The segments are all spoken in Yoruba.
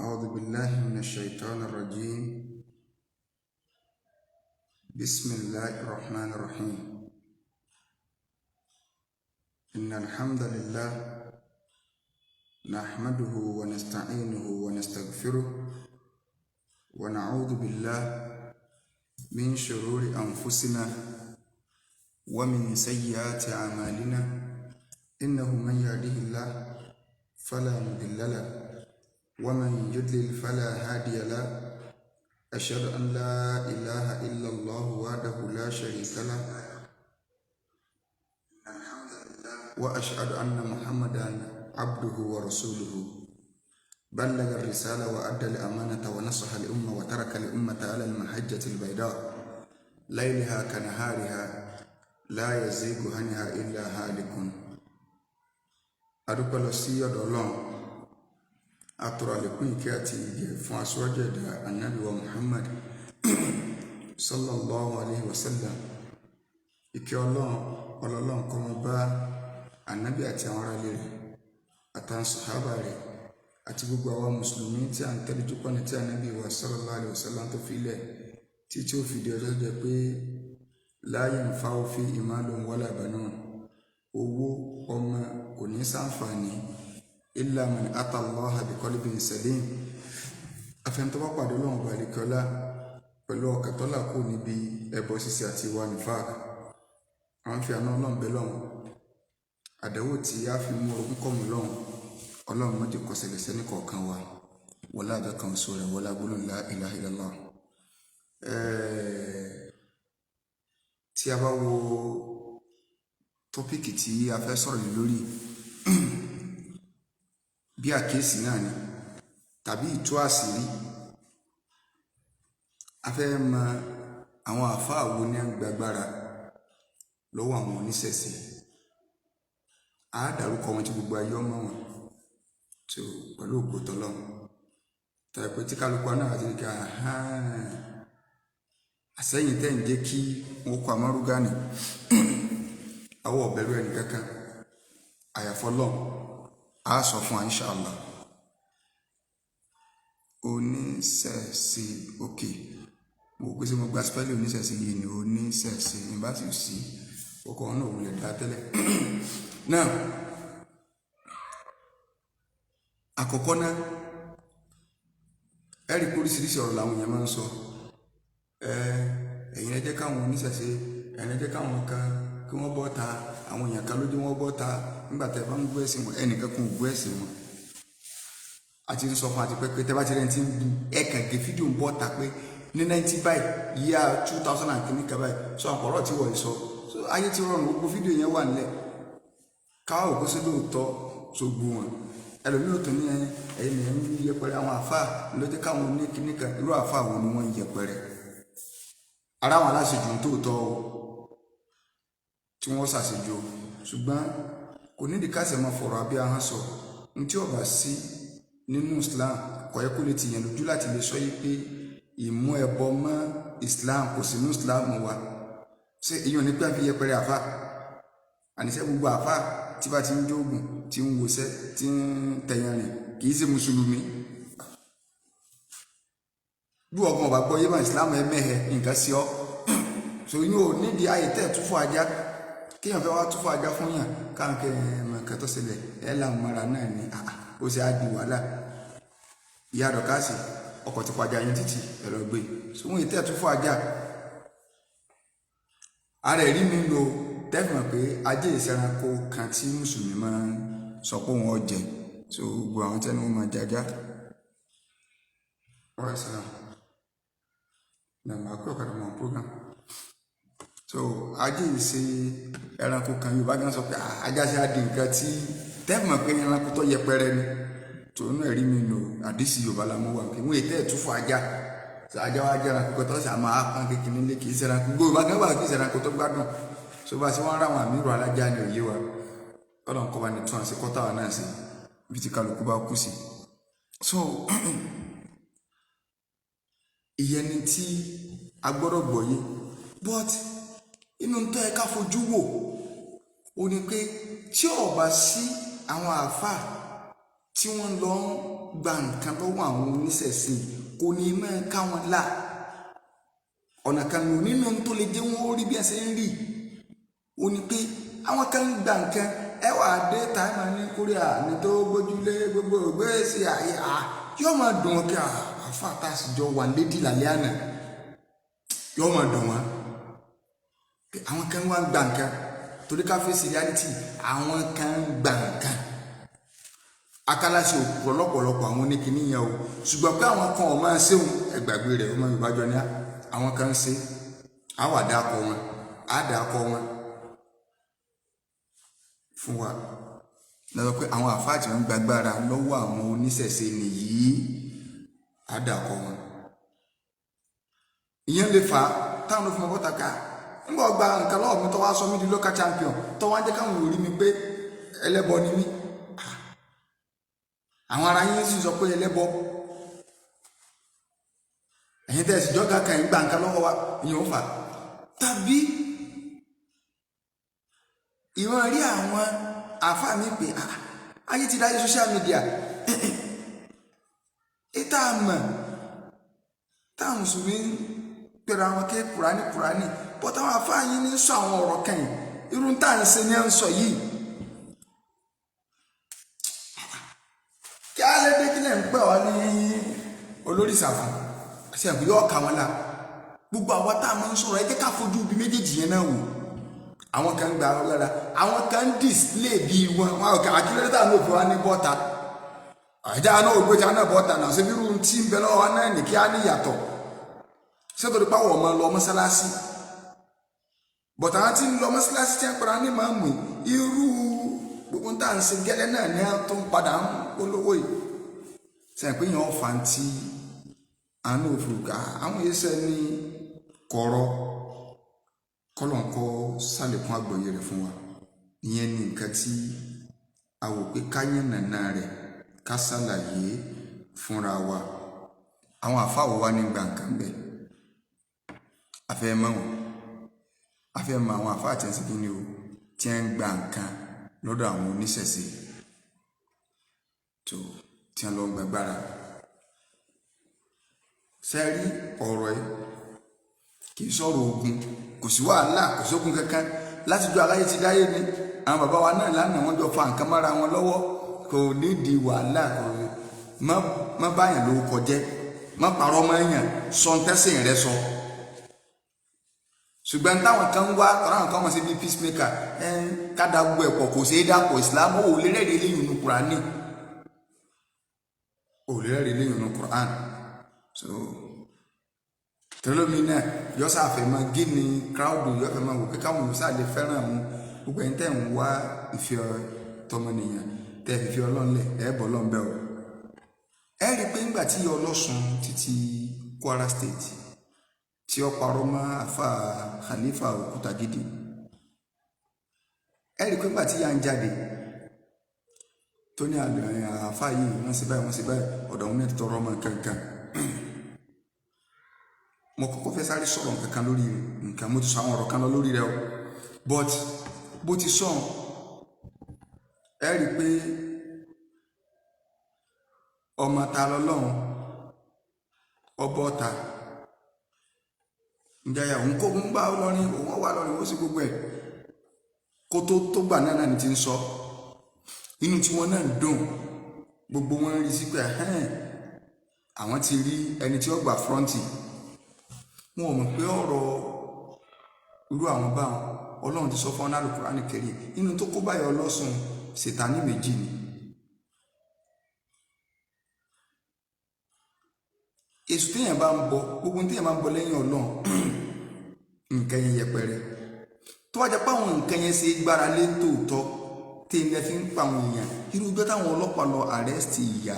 أعوذ بالله من الشيطان الرجيم. بسم الله الرحمن الرحيم. إن الحمد لله نحمده ونستعينه ونستغفره ونعوذ بالله من شرور أنفسنا ومن سيئات أعمالنا، إنه من يهده الله فلا مضل له ومن يضلل فلا هادي له. أشهد أن لا إله إلا الله وحده لا شريك له، وأشهد أن محمدا عبده ورسوله، بلغ الرسالة وأدى الأمانة ونصح الأمة وترك الأمة على المحجة البيضاء ليلها كنهارها لا يزيغ عنها إلا هالك. Adúpẹ́ lọ sí ọ̀dọ̀ Ọlọ́run, atọrọ àlékún ìkẹ́ àti ìgẹ̀ fún aṣíwájú ẹ̀dá, Ànábì wa Muhammad sallallahu alayhi wa sallam. Ìkẹ́ Ọlọ́run, ọlọ́run kó máa bá Ànábì àti àwọn aráalé rẹ̀ àtàwọn sàhábà rẹ̀ àti gbogbo àwa mùsùlùmí tí à ń tẹ́lẹ̀ jókòó tí Ànábì wa sallallahu alayhi wa sallam tó fi lẹ̀ tí tí ó fi di ọjọ́ jẹ́ pé la yanfa'u fihi malun wala banun, owó ọmọ kò ní sáǹfààní, illa man ata Allaha bi qalbin salim, àfẹnutọ́ bá pàdé Ọlọ́run balikọ́lá pẹ̀lú ọkàn tó là kó níbi ẹbọ ṣíṣe àti ìwà nifaq. À ń fi àná Ọlọ́run bẹ lọ́hùn, àdánwò tí a fi mú orogún kọ́ mọ́ lọ́hùn, Ọlọ́run má jẹ́ kó ṣẹlẹ̀ sẹ́ni kọ̀ọ̀kan wa, wọlé àjọ kan sọ rẹ̀, wọlé agbólóhùn la ilaha illallah. Tí a bá wo topic tí a fẹ́ sọ̀rọ̀ lé lórí, bí àkíyèsí náà ni tàbí ìtú àṣírí, a fẹ́ mọ àwọn àáfàá wo ní gbàgbára lọ́wọ́ àwọn oníṣẹ̀ṣe. A dárúkọ wọn tí gbogbo ayé ọmọ wọn tó pẹ̀lú ògo tọ́lọ́run, tàbí pé tí kálukú náà ti ní ká àsẹ́yìn tẹ́ ń jẹ́ kí wọ́n kó amárúgá ni àwọn ọ̀bẹ̀rù ẹnì kankan àyàfọ́ lọ́n a sọ fún wa inshallah. Oníṣẹ̀ṣe, òkè mo pèsè mo gba spelling oníṣẹ̀ṣe yìí ni oníṣẹ̀ṣe nígbà tí ó sí ọkọ̀ ọ̀nà òwúlẹ̀ dá tẹ́lẹ̀ náà. Àkọ́kọ́ náà, ẹ̀rí pé oríṣiríṣi ọ̀rọ̀ làwọn èèyàn máa ń sọ. Ẹ̀yin ẹ jẹ́ káwọn oníṣẹ̀ṣe, ẹ̀yin ẹ jẹ́ káwọn kan kí wọ́n bọ́ ta, àwọn èèyàn kan lójú wọn bọ́ ta nígbà tẹ́ bá ń gbọ́ ẹ̀sìn wọn. Ẹnìkan kò gbọ́ ẹ̀sìn wọn. Àti ń sọ fún àti pé tẹ́ bá ti rẹ̀ ti ń bu ẹ̀kàn gé fídíò ń bọ́ ta pé ní 90 báyìí, yíyá 2000 and kìíní kan báyìí, sọ àpọ̀rọ̀ tí wọ́n sọ. So ayé ti rọrùn, gbogbo fídíò yẹn wà nílẹ̀ káwá òkú sí lóòótọ́ tó gbó wọn. Ẹlòmíì ò tó ní ẹ̀yìn ní ń yẹpẹrẹ àwọn àfáà ló jẹ́ káwọn ní kíní kan. Irú àfáà wo ni wọ́n ń yẹpẹrẹ? Ara àwọn aláṣejù ń tóòtọ́ o tí wọ́n ṣàṣejù o, ṣùgbọ́n kò nídìí káṣẹ̀ máa fọ̀rọ̀ abẹ́ ahọ́n sọ ní tí ó bá sí nínú Islam. Kò yẹ kó lè tìyàn lójú láti lè sọ yí pé ìmú ẹbọ mọ́ Islam kò sí nínú Islam wa. Ṣé èyí ò ní pẹ́ fi yẹpẹrẹ àfáà? Àníṣe gbogbo àfáà tí bá ti ń jóògùn, tí ń wòṣẹ́, tí ń tẹ̀yàn rìn, kì í ṣe mùsùlùmí? Bí ọgbọ́n ọba gbọ́ yé bá Islam ẹ mẹ́hẹ nǹkan sí ọ. So yín ò nídìí ayé tẹ̀ tú fún ajá, kéèyàn fẹ́ wá tú fún ajá fún yàn káwọn kẹ́ ẹ mọ̀ nǹkan tó ṣẹlẹ̀ ẹ làwọn mọ́ra náà ni. Ó ṣe á di wàhálà. Ìyá dọ̀kásì ọkọ̀ ti pàjá yín títì ẹ lọ gbé. So wọ́n yìí tẹ̀ tú fún ajá ara ẹ̀rí mi lo tẹ́fìmọ̀ pé ajé ìṣẹranko kan tí mùsùlùmí máa ń sọ pé òun ọ̀jẹ̀. So gbogbo àwọn tẹ́ni wọ́n máa jajá ọ̀rẹ́ sàlám náà máa kó ọ̀kadà mọ́ program. So ajé ìṣe ẹranko kan, Yorùbá gan sọ pé ajá ṣe á di nǹkan tí tẹ́fìmọ̀ pé ẹranko tó yẹpẹrẹ ni. Tòun náà rí mi lò àdísì Yorùbá la mú wa kí wọ́n ètò ẹ̀túfọ̀ ajá. Ajá wa jẹ́ ẹranko tó ṣe àmọ́ apá kékeré nílé, kì í ṣe ẹranko gbogbo Yorùbá gan wà, kì í ṣe ẹranko tó gbádùn. So bá a ṣe wọ́n ráwọn àmì ìrò alájá ni òye wa. Ọlọ́run kọ́ bá ní tún àṣẹ kọ́tà wa náà sí ibi tí kálukú bá kú sí. So ìyẹn ni tí a gbọ́dọ̀ gbọ́yé, but inú tó yẹ ká fojú wò ó ní pé tí ó bá sí àwọn àáfàá tí wọ́n lọ ń gba nǹkan lọ́wọ́ àwọn oníṣẹ̀ṣe kò ní máa ká wọn là. Ọ̀nà kan nù nínú tó lè jẹ́ wọ́n ó rí bí ẹ ṣe ń rí ó ní pé àwọn kan ń gba nǹkan ẹ wà dé táìmà ní kórìà ní tó gbójúlé gbogbo ògbésì àyè à yóò máa dùn wọn kí àfa tá a sì jọ wà lédì lálẹ́ àná yóò máa dùn wọn pé àwọn kan wá ń gba nǹkan torí ká fèsì reality àwọn kan ń gba nǹkan akálàṣe òpùrọ̀ lọ́pọ̀lọpọ̀ àwọn oníkìní yẹn o, ṣùgbọ́n pé àwọn kan ò máa ṣéun ẹgbàgbé rẹ̀ ọmọ Yorùbá jọ ní àwọn kan ń ṣe á wà dákọ wọn á dákọ wọn fún wa lọ́wọ́ pé àwọn àfáà tí wọ́n gbàgbára lọ́wọ́ àwọn oníṣẹ̀ṣe nìyí á dákọ wọn. Ìyẹn lè fà á táwọn ló fi mọ bọ́ta ká ńgbà gba nǹkan lọ́wọ́ mi tó wá sọ mí di local champion tó wá jẹ́ káwọn ò rí mi pé ẹlẹ́bọ ni mí. Àwọn ará yín sì sọ pé ẹlẹ́bọ ẹ̀yin tẹ́ ẹ̀sìn jọ́gà kan gba nǹkan lọ́wọ́ wa, ìyẹn ò fà. Tàbí ìwọ̀n rí àwọn àáfàá mi pé ayé ti dáyé social media ìta mọ̀ táwọn mùsùlùmí pẹ̀lú àwọn ké kùránì kùránì bọ́ táwọn àáfàá yín ní sọ àwọn ọ̀rọ̀ kan yìí irun tá à ń ṣe ní à ń sọ yìí kí á lè dé kílẹ̀ ń pẹ́ wá ní olórìṣà fún àti àgbẹ̀ yóò kà wọ́n la. Gbogbo àwa tá a máa ń sọ̀rọ̀ ẹ jẹ́ ká fojú ibi méjèèjì yẹn náà wò. Àwọn kan ń gba agbára, àwọn kan ń display bí wọn wọn kà àkílẹ̀ tá à ń lò fún wa ní bọ́ta àjà náà ò gbé tí a náà bọ́ta náà ṣe bírú tí ń bẹ lọ́wọ́ wa náà ní kí á ní ìyàtọ̀ ṣé torí pàwọ̀ ọmọ lọ mọ́sálásí bọ̀tà wọn ti ń lọ mọ́sálásí tí wọ́n pera ní màmú irú gbogbo tá à ń ṣe gẹ́lẹ́ náà ní à tó ń padà ń polówó yìí sẹ́yìn pé yẹn ọ̀fà ti àánú òfurufú àwọn iṣẹ́ ní kọ̀rọ̀ kọ́lọ̀ǹkọ́ sàlékún àgbọ́yé rẹ̀ fún wa. Ìyẹn ní nǹkan tí a wò pé ká yànnàná rẹ̀ ká ṣàlàyé fúnra wa. Àwọn àfáà wa ní gba nǹkan bẹ́ẹ̀ afẹ́ mọ̀ wọ́n, afẹ́ mọ̀ àwọn àfáà tí ń ṣe kíni o tí ń gba nǹkan lọ́dọ̀ àwọn oníṣẹ̀ṣe tó tí wọ́n lọ ń gbàgbára. Sẹ́rí ọ̀rọ̀ ẹ̀ kì í sọ̀rọ̀ ogun, kò sí wàhálà, kò sógun kankan láti jọ aláyé ti dáyé ni. Àwọn bàbá wa náà lánàá wọ́n jọ fa nǹkan mọ́ra wọn lọ́wọ́, kò nídìí wàhálà, kò má báyàn ló kọjẹ́, má parọ́ mọ́ èèyàn, sọ ń tẹ́sìn rẹ sọ. Ṣùgbọ́n táwọn kan ń wá tọ́ra àwọn kan mọ̀ sí bíi peacemaker ẹ̀ ká da gbogbo ẹ̀pọ̀ kò ṣeé dàpọ̀. Ìsìlámù ò lè rẹ́rìí eléyìí nínú Kùránì, ò lè rẹ́rìí eléyìí nínú Kùránì. So tẹlómi náà yọ sáfẹ́ máa gé ní crowd, yọ fẹ́ máa wò pé káwọn yóò sáà lè fẹ́ràn àwọn gbogbo ẹni tẹ́ ń wá ìfẹ́ tọmọnìyàn tẹ́ fi fi Ọlọ́run lẹ̀ ẹ̀ bọ́ lọ́n bẹ́ẹ̀ o. Ẹ rí i pé ńgbà tí Ọlọ́sùn títí Kwara State tí ó parọ́ mọ́ àfa Khalifa Òkútagídí, ẹ rí i pé ńgbà tí yà ń jáde tó ní àfa yìí wọ́n ṣe báyìí wọ́n ṣe báyìí ọ̀dọ̀ wọn náà ti tọrọ ọmọ kankan. Mo kọ́kọ́ fẹ́ sáré sọ̀rọ̀ nǹkan kan lórí nǹkan, mo ti sọ àwọn ọ̀rọ̀ kan lọ lórí rẹ o, but bó ti sọ ẹ rí i pé ọmọ ta lọ́lọ́run ọbọ̀ ta njaya òun kó ń bá lọrin òun wà lọrin ó sì gbogbo ẹ̀ kó tó gbà náà ní ti ń sọ inú tí wọn náà ń dùn, gbogbo wọn rí sí pé àwọn ti rí ẹni tí ó gbà fúrọ́ǹtì. Wọn ò mọ̀ pé ọ̀rọ̀ irú àwọn báwọn Ọlọ́run ti sọ fún ọ́nà Al-Qur'ani Karim nínú tó kó báyọ̀ Ọlọ́sùn Sàtánì méjì ni. Èṣù téèyàn bá ń bọ gbogbo téèyàn bá ń bọ lẹ́yìn Ọlọ́run nǹkan yẹn yẹpẹrẹ tó wá jẹ́ pé àwọn nǹkan yẹn ṣe gbára lé tòótọ́ tí ilẹ̀ fi ń pa àwọn èèyàn. Irú ọjọ́ táwọn ọlọ́pàá lọ àrẹ́sìtì ìyá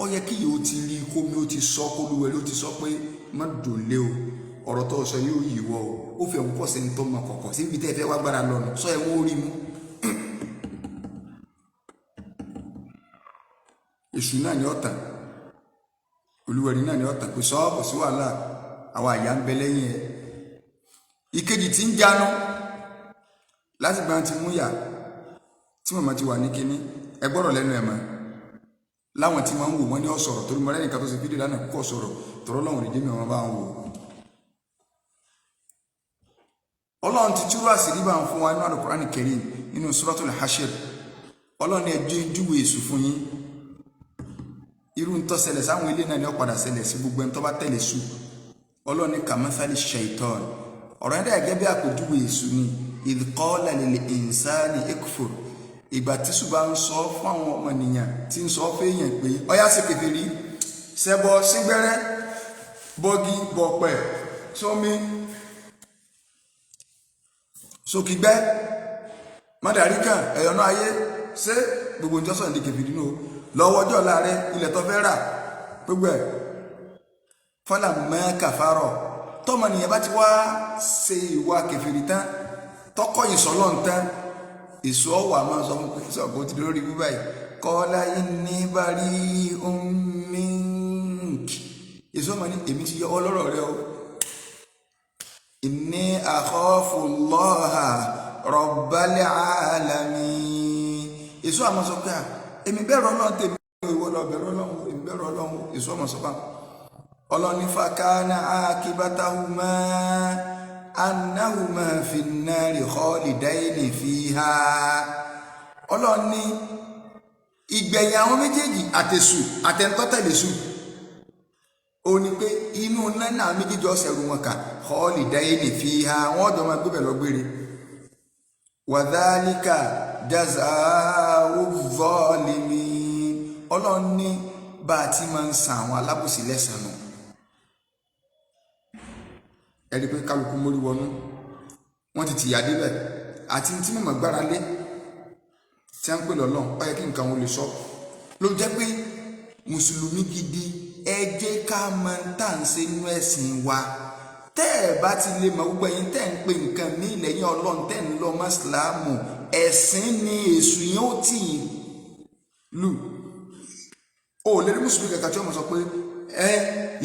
ó yẹ kí yóò ti rí kómi ó ti sọ kólúwẹ̀rí ó ti sọ pé má dùn lé o, ọ̀rọ̀ tó sọ yóò yíwọ́ o, ó fi ẹ̀wọ̀n pọ̀ sí ní tó mọ kọ̀kọ̀ síbi tẹ́ ẹ fẹ́ wá gbára lọ́nà sọ ẹ̀wọ̀n ó rí mú. Èṣù náà ni ọ̀tàn olúwẹ̀rí náà ni ọ̀tàn pé sọ kò sí wàhálà àwọn àyà ń bẹ lẹ́yìn ẹ̀. Ìkejì tí ń jánu láti gbà tí mú yà tí màmá ti wà ní kínní ẹ gbọ́rọ̀ lẹ́nu ẹ̀ mọ́. Láwọn tí máa ń wò wọ́n ní ọ̀sọ̀rọ̀ torí mọ́lẹ́ nìkan tó ṣe fídíò lánàá kókó sọ̀rọ̀ tọ̀rọ̀ lọ́wọ́n ìdí mi wọn bá ń wò. Ọlọ́run ti túrú àṣírí bá ń fún wa nínú Al-Qur'an Karim nínú Suratul Hashir. Ọlọ́run ẹjọ́ ìjúwe èṣù fún yín. Irú ń tó ṣẹlẹ̀ sáwọn ilé náà ni ó padà ṣẹlẹ̀ sí gbogbo ẹni tó bá tẹ̀lé èṣù. Ọlọ́run ní kamathali shaitan. Ọ̀rọ̀ yẹn dà gẹ́gẹ́ bí àpèjúwe èṣù ni. Idh qala lil insani ikfur. Ìgbà tí ṣùgbọ́n bá ń sọ fún àwọn ọmọnìyàn tí ń sọ fẹ́yàn pé ọyá sí kèfèrí, ṣẹbọ sígbẹ́rẹ́, bọ́gí bọ̀pẹ̀ sómi sókígbẹ́ mọ́dàrí kan ẹ̀yọ̀nà ayé ṣé gbogbo ìjọsọ̀ ní kèfèrí nù lọ́wọ́ ọjọ́ ọ̀la rẹ ilẹ̀ tó fẹ́ rà gbogbo ẹ̀ fọlá mẹ́kàfárọ̀ tọmọnìyàn bá ti wá ṣe ìwà kèfèrí tán tọkọ ìsọlọ́ tán èso ọwà máa sọ fún pé sọ̀kò ti lórí bíbá yìí kọ́lá inni bari'un mink. Èso ọmọ ní èmi ti yọ ọlọ́rọ̀ rẹ o. Inni akhafu Allaha rabbal alamin. Èso àmọ́ sọ pé à èmi bẹ̀rù Ọlọ́run tèmi ìwọ lọ bẹ̀rù Ọlọ́run èmi bẹ̀rù Ọlọ́run. Èso ọmọ sọ fún Ọlọ́run ní fakana akibatahuma annahuma finnari khalidaini fiha. Ọlọ́run ní ìgbẹ̀yìn àwọn méjèèjì àtẹ̀sù àtẹ̀ntọ́tẹ̀lẹ̀sù ó ní pé inú nánà méjèèjì ọ̀sẹ̀ rú wọn kà khalidaini fiha wọ́n jọ máa gbébẹ̀ lọ gbére. Wàdálíkà jazā'u zālimīn. Ọlọ́run ní bá a ti máa ń san àwọn alábòsí lẹ́san nù. Ẹni pé kálukú mórí wọnú wọ́n ti tìyà débẹ̀ àti tí mọ̀mọ́ gbára lé tí a ń pè lọ́lọ́run ó yẹ kí nǹkan wọn lè sọ ló jẹ́ pé mùsùlùmí gidi ẹ jẹ́ ká mọ̀ tá à ń ṣe nínú ẹ̀sìn wa. Tẹ́ ẹ̀ bá ti lè mọ̀ gbogbo ẹ̀yin tẹ́ ń pe nǹkan mí lẹ́yìn Ọlọ́run tẹ́ ń lọ mọ́sílámù ẹ̀sìn ni èṣù yẹn ó tì í lù. O lè rí mùsùlùmí kankan tí wọ́n mọ̀ sọ pé ẹ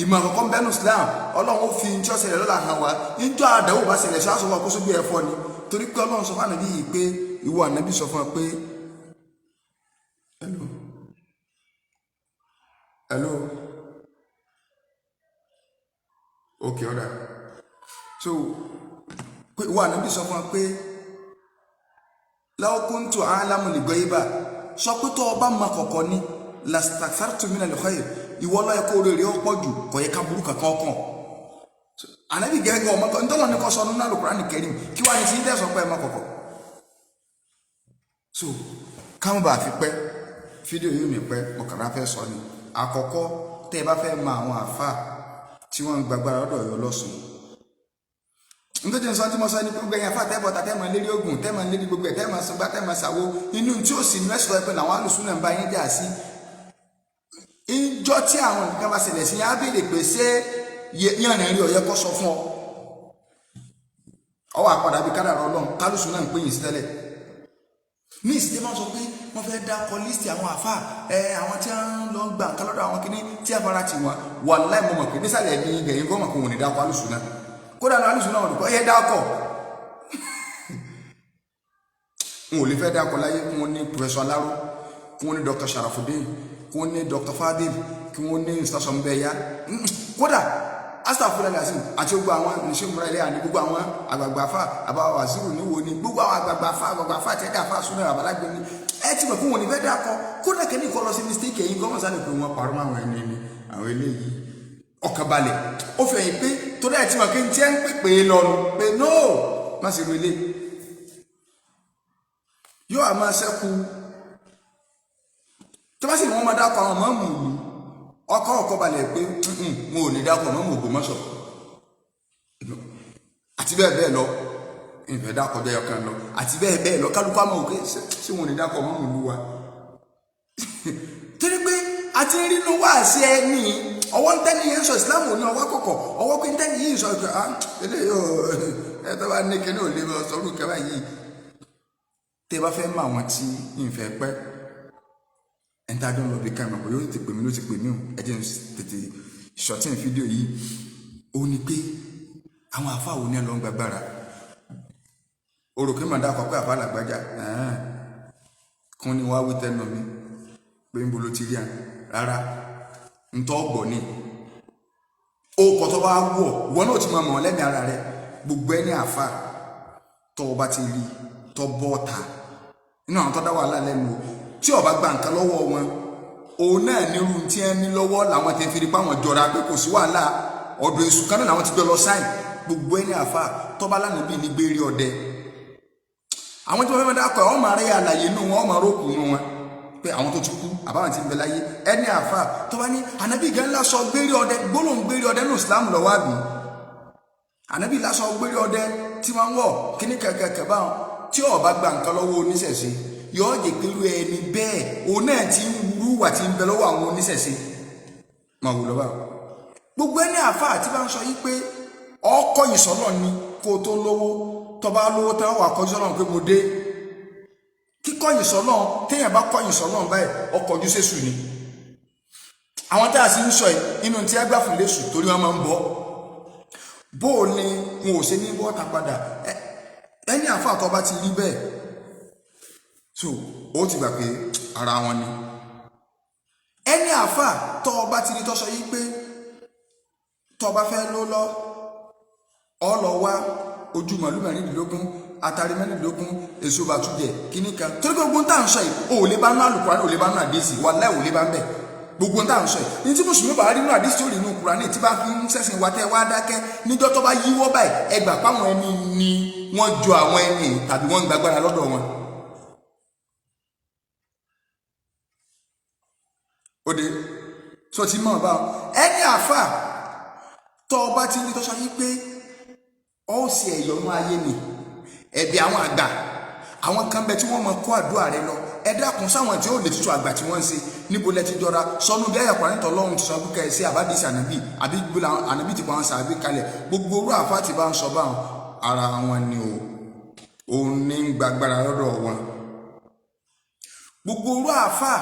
ìmọ̀ àkọ́kọ́ ń bẹ́nu Islam Ọlọ́run ó fi njọ́ ṣẹlẹ̀ lọ́la hàn wá njọ́ àdánwò bá ṣẹlẹ̀ sọ àṣọ wa kó sójú ẹ̀fọ́ ni torí pé Ọlọ́run sọ fún ànábì yìí pé ìwọ ànábì sọ fún wa pé hello hello okay ọ̀dà so pé ìwọ ànábì sọ fún wa pé law kuntu a'lamu al-ghayba sọ pé tó o bá mọ kọ̀kọ̀ ni lastakthartu minal khayr ìwọ lọ́yẹ kó rere ó pọ̀ jù kò yẹ ká burú kankan kàn. Ànábì gẹ́gẹ́ ọmọ kan ntọ́lọ́ ní kọ́ sọ nínú Al-Qur'an Karim kí wàá ní tí ń tẹ̀sán pé ẹ má kọ̀kọ̀. So káwọn bá fi pẹ́ fídíò yìí ní pẹ́ ọ̀kadà fẹ́ sọ ni àkọ́kọ́ tẹ́ ẹ bá fẹ́ mọ àwọn àáfàá tí wọ́n ń gbàgbára lọ́dọ̀ Ọ̀yọ́ lọ́sùn nítorí sọ tí mo sọ ní gbogbo ẹ̀yìn àfáà tẹ́bọ̀tà tẹ́mọ̀ lérí ogun tẹ́mọ̀ lérí gbogbo ẹ̀ tẹ́mọ̀ sọgbà tẹ́mọ̀ sàwo inú tí ó sì ní ẹ̀sùn ẹ̀pẹ́ làwọn alùsùn náà ń bá yín jà sí. Ìjọ tí àwọn nǹkan bá ṣẹlẹ̀ sí yín á béèrè pé ṣé yànnà rí ọ̀yẹ́ kọ́ sọ fún ọ. Ọwọ́ àpàdà bíi kádàrá Ọlọ́run kálùsùn náà ń pè yín sí tẹ́lẹ̀. Ní ìsìté máa ń sọ pé wọ́n fẹ́ dákọ lísìtì àwọn àfáà ẹ àwọn tí wọ́n lọ gbà nǹkan lọ́dọ̀ àwọn kìíní tí a fara tì wọ́n wàláhì mo mọ̀ pé nísàlẹ̀ ní ibẹ̀ yín gọ́mọ̀ kò wọ́n ní dákọ alùsùn náà kódà náà alùsùn náà wọ́n yẹ dákọ̀ n ò lè fẹ́ dákọ̀ láyé kí wọ́n ní Professor Alaro, kí wọ́n ní Dr. Sharafudin, kí wọ́n ní Dr. Fadil, kí wọ́n ní Mr. Sọmbẹ́yà, kódà astafurlah lasim àti gbogbo àwọn nìṣẹ́múra ilé àní gbogbo àwọn àgbààgbà fà àbáwá wàzírù níwò ni gbogbo àwọn àgbààgbà fà àgbààgbà fà àti ẹ̀dá fà súnà àbálágbé ni ẹ ti mọ̀ fún wọn ní fẹ́ dákọ̀ kódà kẹ́ni kọ́ lọ sí mistake ẹ̀yìn gọ́mọ̀ sáré pé wọ́n parọ́ àwọn ẹni ni àwọn eléyìí ọkàn balẹ̀ ó fi ẹ̀yìn pé torí ẹ̀ ti mọ̀ kí n tiẹ́ ń pè pé lọ́nu pé no má sì ru ilé yóò àmọ́ ṣẹ́kù tó bá sì ní wọ́n máa dákọ̀ àwọn mọ́mù ìlú ọkọ̀ ọkọ̀ balẹ̀ pé mo ò ní dákọ̀ mọ́mù Ògbómọ̀ṣọ́ àti bẹ́ẹ̀ bẹ́ẹ̀ lọ ìfẹ́ dákọ̀ jẹ́ ọkàn lọ àti bẹ́ẹ̀ bẹ́ẹ̀ lọ kálukú àmọ́ òkè ṣé wọn ò ní dákọ̀ mọ́mù ìlú wa torí pé a ti ń rínú wá sí ẹni ọwọ́ ń tẹ́ni yẹn ń sọ ìsìláàmù ní ọwọ́ kọ̀kọ̀ ọwọ́ pé ń tẹ́ni yìí ń sọ ìpè ah eléyìí ò ẹ tó bá ní kíní ò lè sọrú kẹwàá yìí tẹ́ bá fẹ́ mọ àwọn tí ìfẹ́ pẹ́ ẹni tá a jọ ń lọ bí káìmọ̀ pé yóò tètè pè mí ló ti pè mí o ẹ jẹ́ n tètè ṣọ̀tìn fídíò yìí ó ní pé àwọn àfáà wo ní ẹ lọ ń gbàgbára òròkè mà dákọ̀ pé àfáà làgbájá kún ni wàá wí tẹnu mi Pé ń bolo ti rí à rárá, ntọ́ gbọ̀ ni ó kọ́ tó bá wọ̀ ìwọ náà ti máa mọ̀ lẹ́mìí ara rẹ. Gbogbo ẹni àfa tó o bá ti rí tó bọ́ ta nínú àwọn tó dá wàhálà lẹ́nu o, tí o bá gba nǹkan lọ́wọ́ wọn, òun náà nírú tí ẹ ní lọ́wọ́ làwọn ti fi rí pa àwọn jọra pé kò sí wàhálà, ọ̀dọ̀ èṣù kan náà làwọn ti jọ lọ sáìn. Gbogbo ẹni àfa tó bá lánàá bíi ní gbére ọdẹ, àwọn tí wọ́n fẹ́ máa dákọ̀ ẹ̀, wọ́n máa rí àlàyé inú wọn, wọ́n máa rókù inú wọn pé àwọn tó ti kú àbáwọn ti ń bẹ láyé. Ẹni àfa tó bá ní ànábì gan lásọ gbére ọdẹ, gbólóhùn gbére ọdẹ ní Islam lọ́wọ́, àbí ànábì lásọ gbére ọdẹ tí wọ́n ń wọ̀ kíní kẹ̀kẹ́ báwọn, tí ó bá gba nǹkan lọ́wọ́ oníṣẹ̀ṣe, yóò jẹ́ pẹ̀lú ẹni bẹ́ẹ̀ òun náà ti ń wúrú wà tí ń bẹ lọ́wọ́ àwọn oníṣẹ̀ṣe máa wù lọ́wọ́. Gbogbo ẹni àfa àti bá ń sọ yí pé ọkọ ìsọlọ ni kó tó lówó, tó bá lówó tán wà kọjú sọ́nà pé mo dé. Kíkọ̀yìn sọ́nà, téèyàn bá kọ̀yìn sọ́nà báyìí, ọkọ̀ ojú sẹ́sù ni. Àwọn tá a sì ń sọ yìí inú tí a gbà fún lẹ́sù torí wọn máa ń bọ́ bó o ní wọn ò ṣe ní bọ́ta padà. Ẹni àfa tó bá ti rí bẹ́ẹ̀, so ó ti gbà pé ara wọn ni. Ẹni àfa tó bá ti rí tó sọ yìí pé tó bá fẹ́ ló lọ, ọ lọ wá ojú màlúù 16, atari 16, èso bàtújẹ kíní kan, torí pé gbogbo tá à ń sọ yìí ò lè bá nú àlùkùránì, ò lè bá nú àdéhìsì, wàláhì ò lè bá ń bẹ. Gbogbo tá à ń sọ yìí ní tí mùsùlùmí bá rí nú àdéhìsì, tó rí nú kùránì tí bá fi ń sẹ́sìn wa, tẹ́ wá dákẹ́ níjọ́ tó bá yíwọ́ báyìí, ẹgbà páwọn ẹni ni wọ́n jọ àwọn ẹni tàbí wọ́n ń gbàgbára lọ́dọ̀ wọn. Ó de sọ ti mọ̀ báwọn ẹni àfà tó ọba ti ní tó sọ yìí pé ó sì ẹ̀yọ́nú ayé ni ẹ̀bẹ̀ àwọn àgbà, àwọn kan bẹ tí wọ́n mọ kó àdúrà rẹ lọ. Ẹ dákun, sáwọn tí ó lè tutù àgbà tí wọ́n ń ṣe níbo lẹ ti jọra sọnù bí àyàkùrá nítọ́ lọ́hùn ti sọ pé kẹ́sì àbádìsí ànábì àbí gbogbo ànábì ti pa wọn sàbí kalẹ̀. Gbogbo orú àfa ti bá ń sọ báwọn, ara wọn ni o, òun ní ń gbàgbára lọ́dọ̀ wọn. Gbogbo orú àfa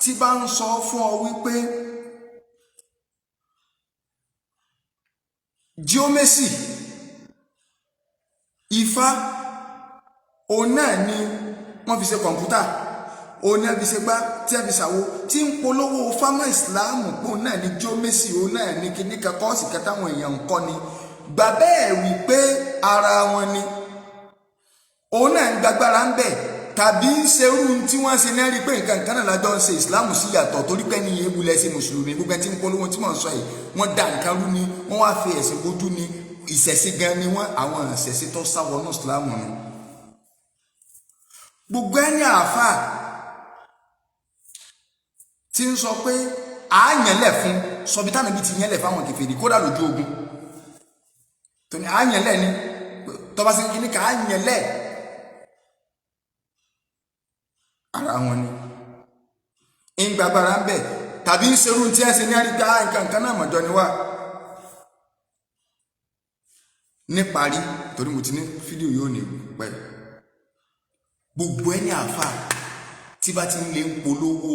ti bá ń sọ fún ọ wípé geomesi ifá òun náà ni wọ́n fi ṣe kọ̀ǹpútà, òun náà fi ṣe gbá tí a fi ṣàwo, tí ń polówó fámọ́ ìsìláàmù pé òun náà ni jómésì, òun náà ni kíní kan kọ́ọ̀sì kẹta àwọn èèyàn ń kọ́ ni, gbà bẹ́ẹ̀ wí pé ara wọn ni òun náà ń gbàgbára ń bẹ̀ tàbí ń ṣerú tí wọ́n ṣe náà rí pé nǹkan kan náà lájọ ń ṣe, ìsìláàmù sí yàtọ̀ torí pé ní ewu lẹ́sìn mùsùlùmí. Gbogbo ẹni tí ń polówó tí wọ́n ń sọ yìí, wọ́n dá nǹkan rú ni, wọ́n wá fi ẹ̀sìn bójú ni, ìṣẹ̀ṣe gan ni wọ́n, àwọn ìṣẹ̀ṣe tó sá wọnú ìsìláàmù nù. Gbogbo ẹni àáfàá tí ń sọ pé à á yànlẹ̀ fún sọbi táwọn ibi ti yànlẹ̀ fáwọn kèfèrí kódà lójú ogun tóní à á yànlẹ̀ ni tọba sí kíní ká á yànlẹ̀, ara wọn ni ń gbàgbára ń bẹ tàbí ń serú tí ẹ ṣe ní àríkà nǹkan kan náà mọ̀jọ ni wá. Níparí, torí mo ti ní fídíò yóò ní pẹ́, gbogbo ẹni àáfàá tí bá ti ń lè ń polówó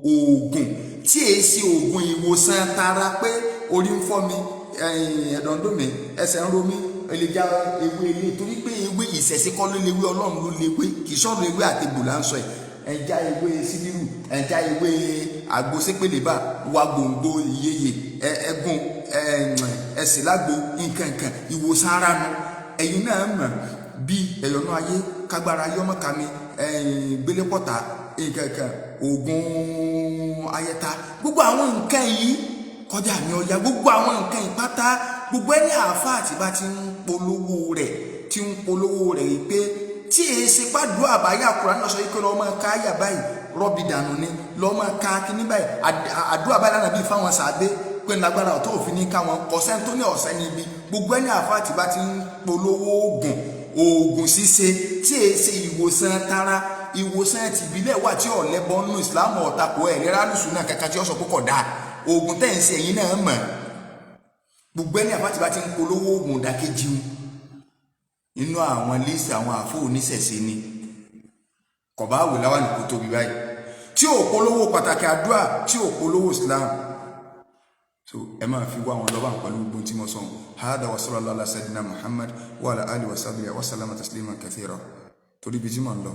oògùn tí èé ṣe oògùn ìwòsàn tara pé orí ń fọ́ mi, ẹ̀dọ̀ ń dùn mí, ẹsẹ̀ ń ro mí, ẹlẹ́jà ewé ilé, torí pé ewé ìṣẹ̀ṣe kọ́ ló léwé, ọlọ́run ló léwé, kì í sọ̀rọ̀ ewé àtegbò là ń sọ yìí. Ẹja ewé sídìrú, ẹja ewé àgbo sépèlébà wa, gbòǹgbò ìyeyè, ẹgùn ẹsẹ̀ lágbo, nǹkankan ìwòsàn ara nu. Ẹ̀yin náà mọ̀ bí ẹ̀yọ̀nú ayé kágbára yọmọkàmi gbélépọ̀tà nǹkankan oògùn ayẹta, gbogbo àwọn nǹkan yìí kọjá mi ọ̀ya, gbogbo àwọn nǹkan yìí pátá, gbogbo ẹni àáfàá tí bá ti ń polówó rẹ̀, tí ń polówó rẹ̀ yìí pé tí èyí ṣe pàdúrà àbáyà Kùránì náà sọ yìí pé lọ́ọ́ máa ká àyà báyìí rọ́bì dànù ni, lọ́ọ́ máa ká kíní báyìí àdúrà báyìí lánàá bíi fáwọn sàbẹ́ pé lágbára ọ̀tọ̀ òfin ní káwọn kọ̀sẹ́ tó ní ọ̀sẹ́ níbi. Gbogbo ẹni àáfàá tí bá ti ń polówó oògùn oògùn ṣíṣe tí èyí ṣe ìwòsàn tara, ìwòsàn tìbílẹ̀ wà tí ọ̀lẹ́bọ̀ nínú ìsìlámù ọ̀tàkùn ẹ̀ rírà lùsùn náà kankan tí ó sọ pé kò dáa, oògùn tẹ̀ ń ṣe ẹ̀yin náà mọ̀. Gbogbo ẹni àáfàá tí bá ti ń polówó oògùn ìdákẹ́jì inú àwọn lísì àwọn àfọ oníṣẹ̀ṣe ni kọ̀bá àwò láwà ní kò tóbi báyìí tí ò polówó pàtàkì àdúrà, tí ò polówó Islam. So ẹ máa fi wá wọn lọ́wọ́ pẹ̀lú gbogbo tí mo sọ. Hada wa sallallahu ala sayyidina Muhammad wa ala alihi wa sahbihi wa sallama taslima kathira, torí ibi tí mo ń lọ.